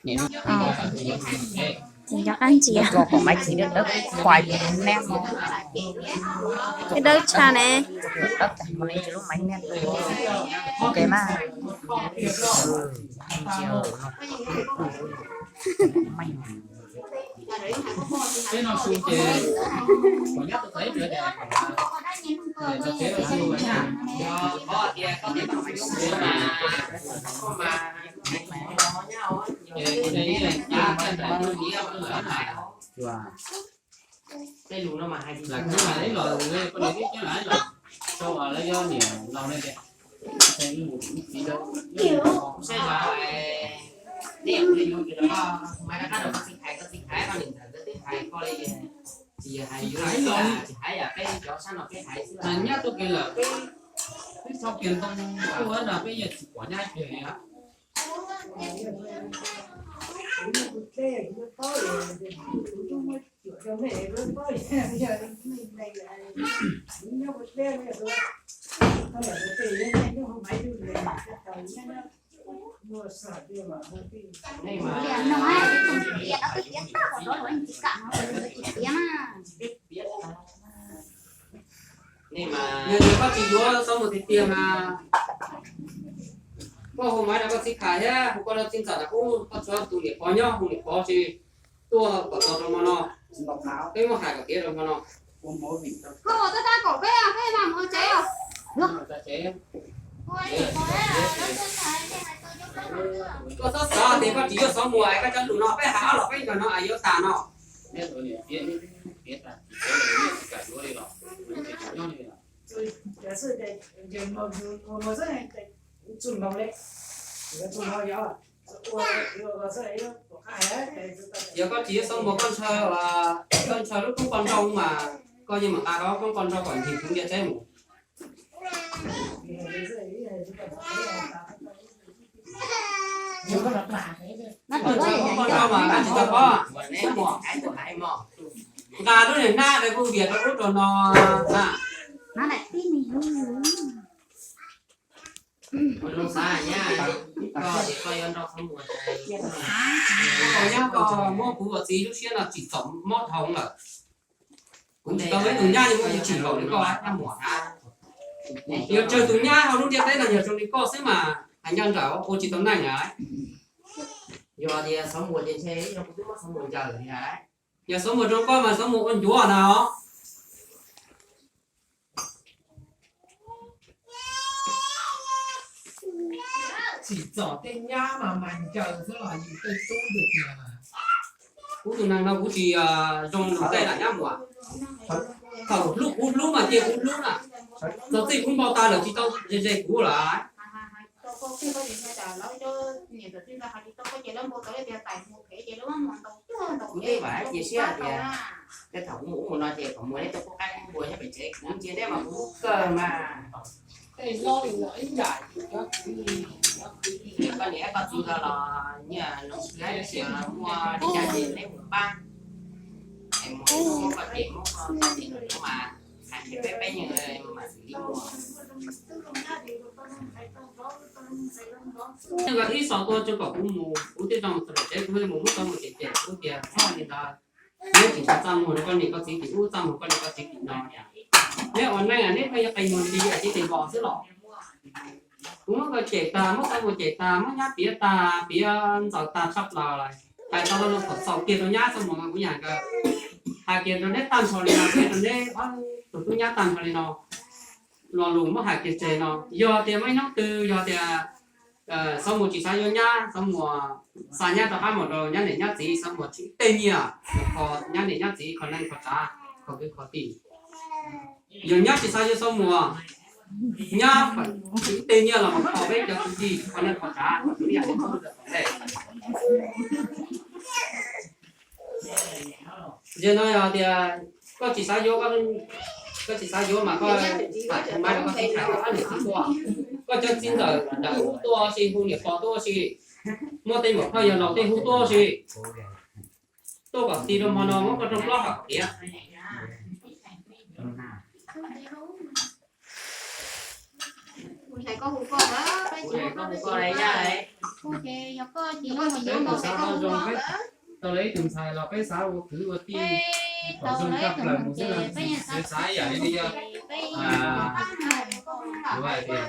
Ces nco qab ntsia. Dawb tshaj ne. Nyab tuaj ke lawm peb, peb txhob kiag ntoo tuaj no peb yeej tsis pom nyab kiag li. Yog tias koj tsis yuav Xab Muas tiag tiag mas koj hu maiv rau koj txiv Khais thiab hu koj txiv Ntxawm na, koj tshuav tus niam pog nyob, hu niam pog tsis tuaj kom txog rau hmo no. Peb muab hais kom tiav rau hmo no. Koj txhob xav tias koj tsis yuav Xab Muas es koj cov lus no peb hais ob los peb nkaus no es yuav tas no. Yog koj tsis yuav Xab Muas, koj ntshaw, koj ntshaw lub koob poj nrauj mas koj yeej mam nqa koob poj nrauj kom ncig kuv ntiaj teb mus. Koj ntshaw koob poj nrauj mas koj tsis tau paub. Nqa lub niag hnab rau kuv vias rau ub rau no na. Koj nyob koj muab kuv ua txiv lub siab no tsim txom mob dhau lawm. Kuv tsis tau muaj ib tug nyab li koj, kuv tsim txom li koj nyab Muas. Yog tsawg tus nyab hauv lub ntiaj teb no yog zoo li koj xwb mas hais ncaj nraim ua tsis tau neej lawm. Yog tias Xab Muas ces ntshe yog kuv twb muab Xab Muas ncaws li. Yog Xab Muas zoo koj mas Xab Muas ua ncuav na. Tsim txom tej nyab mas mas ncaws xwb los yus tej tub tiag tiag. Kuv tus neeg no kuv tsis zoo nug tej lam nyab Muas. Thaum hlub kuv hlub mas cia kuv hlub na. Txog txij kuv npau taws lawm tsis tau ze ze kuv lawm. Kuv yeej vam cia siab tias tej thaum kuv mus ub mus no ces kom muaj neb tuaj pub qaib pub npua nyob pem tsev, kuv ntsia neb mas kuv hlub kawg mas. Tej hlob li no ib yam li cov kwv, cov kwv, koj niam koj txiv ntawd los nyiaj no xwb, muaj li cas ces neb mus pab. Es mus muab koj ces muab koj txoj ces mas hais tias peb peb yeej mam xws li mus. Ib xo tuaj tso kom kuv mus, kuv thiaj zoo txog pem tsev, kuv thiaj mus muab Xab Muas cem cem, kuv tias txhob li ntawd. Neb tsis txaj muag rau koj niam koj txiv tim ub, txaj muag koj niam koj txiv tim no. Neb ua neej neb pheej yuav qe muag li ces tes vos xwb los. Kuv muab koj cem tag, muab Xab Muas cem tag, muab nyab piav tag, piav ntxaws tag tshaj plaws lawm. Hais tau lo lus kom txaus kiag rau nyab Xab Muas mas kuv yam nkawd hais kiag rau neb tag nrho li no, hais rau neb ob tug tub nyab tag nrho li no. Lo lus muab hais kiag tseg no, yog tias muaj ib hnub twg yog tias Xab Muas tsis xav yuav nyab, Xab Muas xa nyab rov qab mus rau nyab niam nyab txiv, Xab Muas tsis ib teg nyiaj kho nyab niam nyab txiv, kho neej kho tsav, kho kwv kho tij. Yog nyab tsis xav yuav Xab Muas, nyab tsis ib teg nyiaj los mus kho peb cov kwv tij, kho neej kho tsav, kho kwv tij. Yog no yog tias koj tsis xav yuav, koj tsis xav yuav mas koj tham tus maiv rau koj txiv tham koj ob niam txiv tuaj, koj cov txiv ntxawm ntawm ub tuaj si, hu niam pog tuaj si, muaj tej muam phauj yawg laus tej hu tuaj si, tuaj kom tis rau hmo no muab koj rooj plaub hau tiav. Ntshai koj hu koj lawm, peb tsis hu koj, hu koj lawm, yog koj ces koj tsis yuav nkaus peb koj hu koj lawm. Tau lawv ib tug ntxhais los peb xav ua kwv ua tij, kom zoo tshaj plaws mus xwb, peb xav yam li yog, yuav hais tias,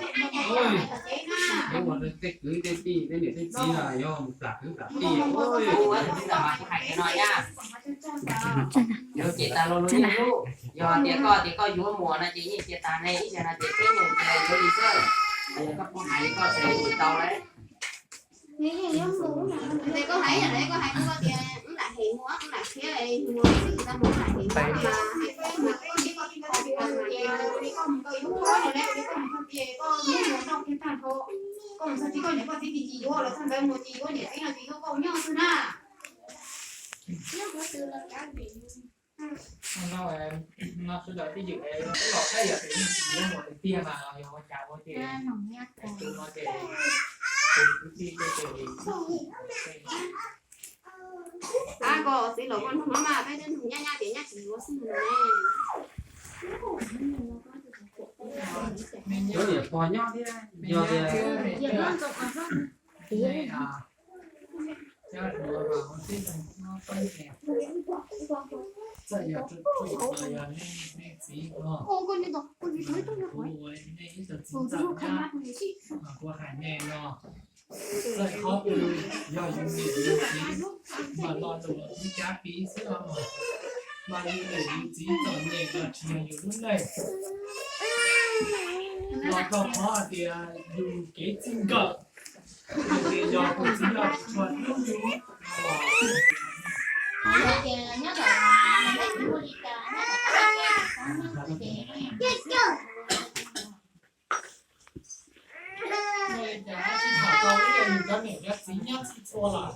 yuav ua tej kwv tej tij, tej niam tej txiv no yuav mus plam kwv plam tij. Yuav ces tas los lub, yog tias koj tias koj yuav muam no ces yeej cia tas ne, ib zaug no ces peb nyeem tias yuav li xwb. Koj hais li koj tseem tsis tau lawm. Koj hais, koj hais koj tias wb lam hem muam, wb lam khiav muam xwb, tsis tau muam lam hem muam mas hais koj mas koj tsis koj tsis koj tsis koj mas ces koj mus koj yuav muam no lawm, koj mus koj tias koj yuav muam no kiag tag nrho, koj mus txog txiv koj niam koj txiv tsis yuav los txog ntawd mus tsis yuav niam txiv no tsis yuav koj nyob xwb na. No sawv daws twb ywm los saib yog tias yeej tsis yuav muam tiag tiag mas los yog ua cas ua ces tus no ces tus kwv tij tej ces li. Ab, koj txiv laus koj nug no mas peb twb nug nyab nyab tias nyab tsis yuav xwb no ne. Cov niam pog nyob thiab yog tias txawm yog txiv los yog nej txiv, kuv ua nej ib tug txiv ntxawm nyab, kuv hais nej no, txawm qhov twg yog yus niam yus txiv mas los ntawm yus cav piv xwb os, mas yus niam yus txiv txom nyem los tsis yog yus lub neej. Los rau qhov hais tias yus kev txij nkawm, yog tus txiv los tsis tshua hlub yus. Tsis tham tau ib yam yus cov niam cov txiv nyob txhij txhua lawm,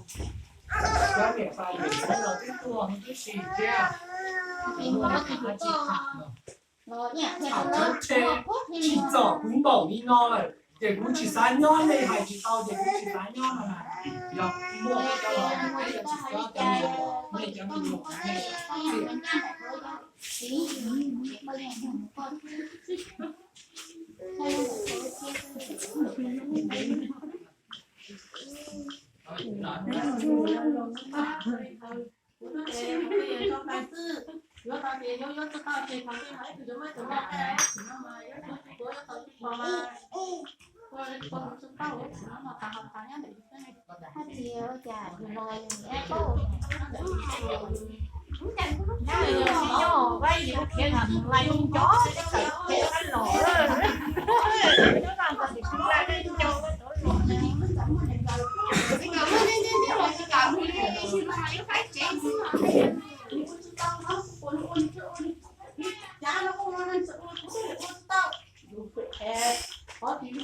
cov niam tais niam txiv los twb tuag huv tib si thiab, tsis tham, tham txawv tshe, tsis txom kuv npaum li no lawm ces kuv tsis xav nyob, nej hais tsis tau ces kuv tsis xav nyob no na. Yog muaj peb cov los peb yuav tsis cov cov, nej cov me nyuam nej txim. Kuv twb hais tias mus peb yeej tso tais xwb, yuav tau ces yuav, yuav tsis tau ces thaum twg los ib tug yuav muab tus no tais, tsis no mas yuav tsis tuav yuav tau tsis pom mas ua ua tus tsis tau, tsis no mas tas haus tas nyob ntawm yus xwb. Hais tias ua cas yus los yus niam paub. Nyob yus tsis nyob ua yus khiav nws lais zoo cov txawm khiav los nyob nag nkaus tim tw la zoo cov. Qhov tsis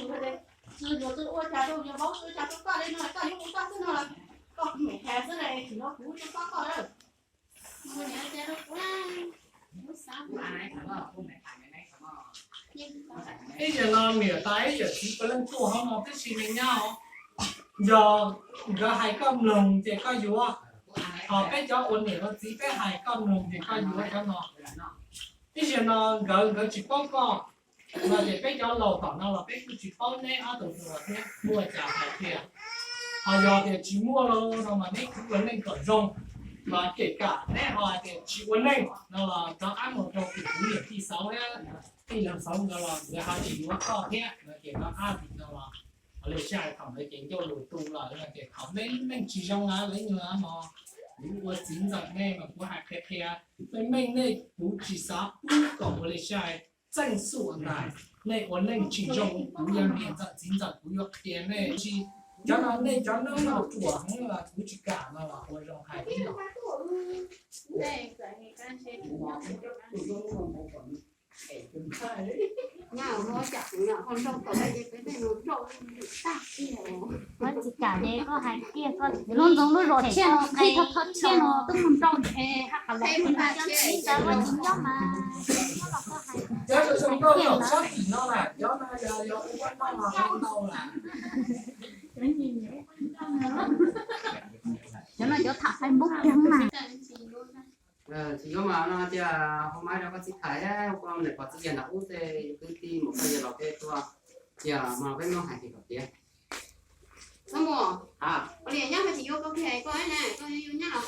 yog tsis ua cas rau yog vauv, ua cas rau koj li no, koj yuav ua koj xwb no los koj kuv niam has xwb, tsis no kuv tsis paub koj lawm. Ib yam no niam tais ib yam txiv puav leej tuaj hauv no tib si me nyab os. Yog nkawd hais koj mloog ces koj yuav, ho peb cov ua niam ua txiv peb hais koj mloog ces koj yuav cov no. Ib yam no nkawd, nkawd tsis paub koj, no ces peb cov laus tom no los peb kuj tsis paub neb ob tug hluas thiab muaj cas hais tias, ho yog tias tsis muaj los no mas neb kuj ua neej kom zoo, mas kể cả neb ho hais tias tsis ua neej no los rov qab mus rau kuv niam tij Xauv thiab tij laug Xauv nkawd los nkawd ho tsis yuav koj thiab no ces rov qab tim no los ua li sij hawm thaum ntawd ces ncauj lus tu lawm no ces thaum nej lub neej tsis zoo lawm, lawv nyuag no kuv ua txiv ntxawm nej mas kuv hais qhia qhia, nej meej nej kuv tsis xav pub kom ua li sij hawm txeej xuam ntag. Nej ua neej tsis zoo kuv yog niam ntxawm txiv ntxawm kuv yuav qhia nej tsis, cov no nej cov noob no ruam heev los kuv tsis kam no los ua zoo hais li no. Lub ntxoov lub zos tshiab no, qhib thoj thoj tshiab no twb mus nrau ntshe haj qas los ib ntawd ua tsis nyob mas. Cov zoo nkauj nyob sab tim no lawm, cov no yog ua noj los ntau lawm. Cov no cov tham Facebook kiag mas. Tsis yuav mas no tias ho maiv rau koj txiv tham, koj niam pog txiv yawg nram ub tej kwv tij mus koj yawg los peb tuaj. Yog mas peb muab hais tias kom tiav. Koj mus, ua li nyab koj tsis yuav koj kiag koj na, koj yuav nyab los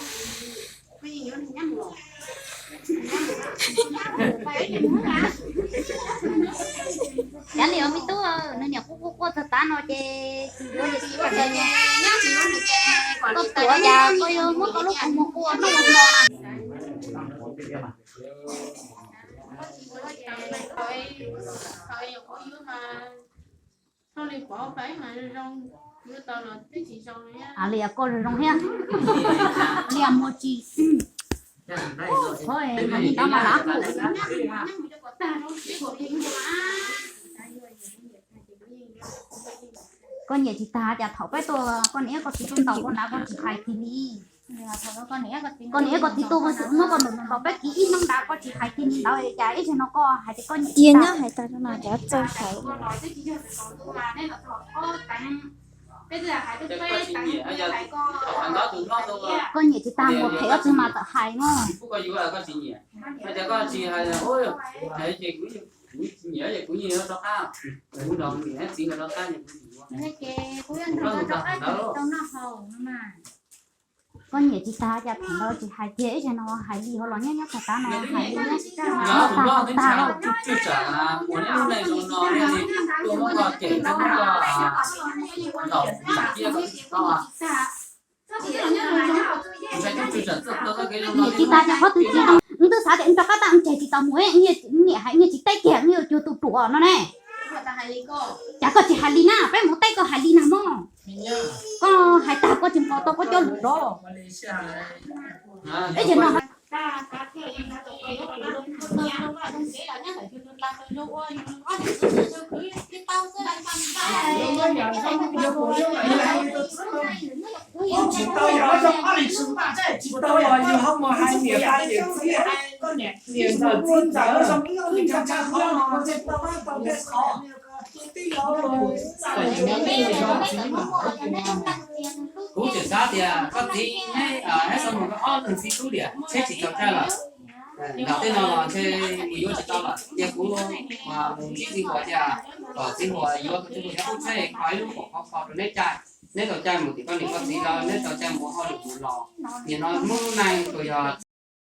koj yeej yuav nyab mus. Cav li os me tub, nws niam quaj quaj quaj tag tav no ces tsis yuav ces tsis yuav ces nyab tsis yuav nws ces koj tuav cas koj yuav muab koj lub kua muag quaj noj hmo na. Li koj zoo zoo thiab. Li muag tsis, thov li ntawd mas lav kuj. Koj nyiam tsis tag cas thaum peb tuaj koj niam koj txiv tuaj ntaus koj nrad koj tsis hais kiag li. Koj niam koj txiv tuaj muab koj ntaus ntaus peb kiv ib hnub nrad koj tsis hais kiag li ntawd cas ib zaug no koj hais tias koj nyiam tsis tag. Nyob hais tas no cov txawj hais. Koj nyiam tsis tag mus phem ob tug mas tawm hais mog. Koj nyiam tsis tag cas thaum ntawd tsis hais tiag ib zaug no hais li hauv los nyob nyob tag tav no hais li nyob tag tag lawm. Nyiam tsis tag cas qhov twg tsis tau, wb twb xav tias wb rov qab tag wb tseg tsis tau mus, niam hais nyiaj tsis teb kiag wb yuav cuag tus ruam no ne. Cas koj tsis hais li na, peb mus teb koj hais li na mog. Koj hais tag koj tsis nqos tau koj cov lus rov. Ib zaug no Kuv tseem xav tias koj txiv neb, neb xav mus ob leeg txiv tub liam tsheb tsis txaus caij lawm. Nram tej no los ntshe mus yuav tsis tau lawm, cia kuv mus ntsib txiv Huas tias kom txiv Huas yuav tus tub tsheb kho ib lub kaum khov kho rau neb caij, neb tau caij mus tim koj niam koj txiv lawm, neb tau caij mus hauj lwm mus los. Nim no Hmoob neej tsuas yog